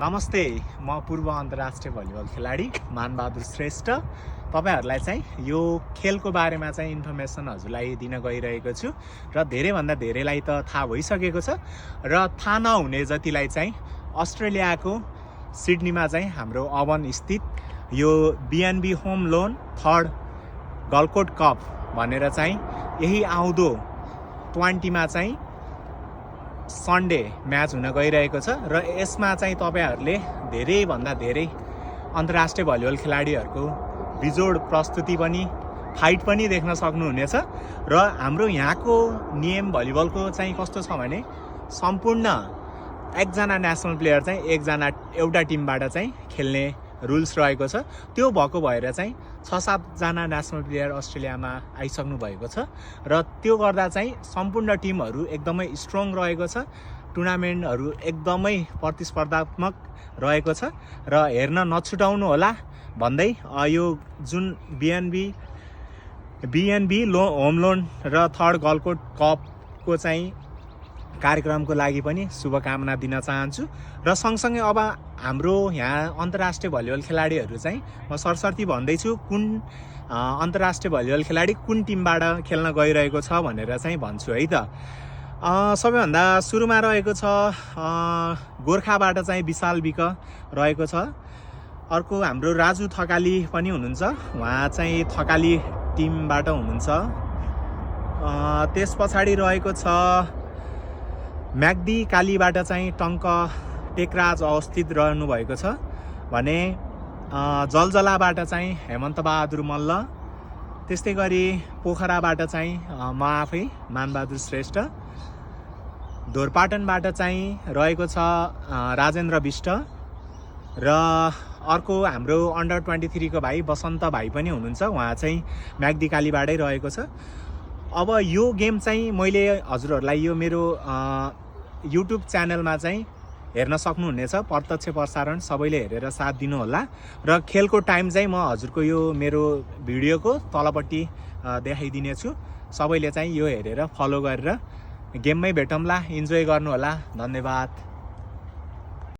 नमस्ते, म पूर्व अन्तर्राष्ट्रिय भलिबल खेलाडी मानबहादुर श्रेष्ठ तपाईहरुलाई चाहिँ यो खेलको बारेमा चाहिँ इन्फर्मेसन हजुरलाई दिन गइरहेको छु र धेरैभन्दा धेरैलाई त थाहा भइसकेको छ र थाहा नहुने जतिलाई चाहिँ अस्ट्रेलियाको सिडनीमा चाहिँ हाम्रो अवन स्थित यो BNB home loan third Galkot cup भनेर चाहिँ यही आउँदो 20 मा चाहिँ सन्डे म्याच हुन गइरहेको छ र यसमा चाहिँ तपाईहरुले धेरैभन्दा धेरै अन्तर्राष्ट्रिय भलिबल खेलाडीहरुको बिजोड प्रस्तुति पनि फाइट पनि देख्न सक्नुहुनेछ र हाम्रो यहाँको नियम भलिबलको चाहिँ कस्तो छ भने सम्पूर्ण एकजना नेसनल प्लेयर चाहिँ एकजना एउटा टिमबाट चाहिँ खेल्ने रुल्स रहेको छ। त्यो भएको भएर चाहिँ 6-7 जना नेसनल प्लेयर अस्ट्रेलियामा आइसक्नु भएको छ र त्यो गर्दा चाहिँ सम्पूर्ण टिमहरू एकदमै स्ट्रङ रहेको छ। टुर्नामेन्टहरू एकदमै प्रतिस्पर्धात्मक रहेको छ र हेर्न नछुटाउनु होला भन्दै यो जुन बीएनबी होम लोन र थर्ड गलकोट कपको चाहिँ कार्यक्रमको लागि पनि शुभकामना दिन चाहन्छु र सँगसँगै अब हाम्रो यहाँ अन्तर्राष्ट्रिय भलिबल खेलाडीहरू चाहिँ म सरसर्ती भन्दैछु कुन अन्तर्राष्ट्रिय भलिबल खेलाडी कुन टिमबाट खेल्न गइरहेको छ भनेर चाहिँ भन्छु है त। सबैभन्दा सुरुमा रहेको छ गोर्खाबाट चाहिँ विशाल विक रहेको छ। अर्को हाम्रो राजु थकाली पनि हुनुहुन्छ, उहाँ चाहिँ थकाली टिमबाट हुनुहुन्छ। त्यस पछाडि रहेको छ म्याग्दी कालीबाट चाहिँ टङ्क टेकराज अवस्थित रहनु भएको छ भने जलजलाबाट चाहिँ हेमन्त बहादुर मल्ल, त्यस्तै गरी पोखराबाट चाहिँ म आफै मानबहादुर श्रेष्ठ, धोरपाटनबाट चाहिँ रहेको छ राजेन्द्र विष्ट र अर्को हाम्रो अन्डर 23 को भाइ बसन्त भाइ पनि हुनुहुन्छ, उहाँ चाहिँ म्याग्दी कालीबाटै रहेको छ। अब यो गेम चाहिँ मैले हजुरहरूलाई यो मेरो युट्युब च्यानलमा चाहिँ हेर्न सक्नुहुनेछ, प्रत्यक्ष प्रसारण सबैले हेरेर साथ दिनु होला र खेलको टाइम चाहिँ म हजुरको यो मेरो भिडियोको तलपट्टि देखाइदिनेछु। सबैले चाहिँ यो हेरेर फलो गरेर गेममै भेटौँला, इन्जोय गर्नु होला। धन्यवाद।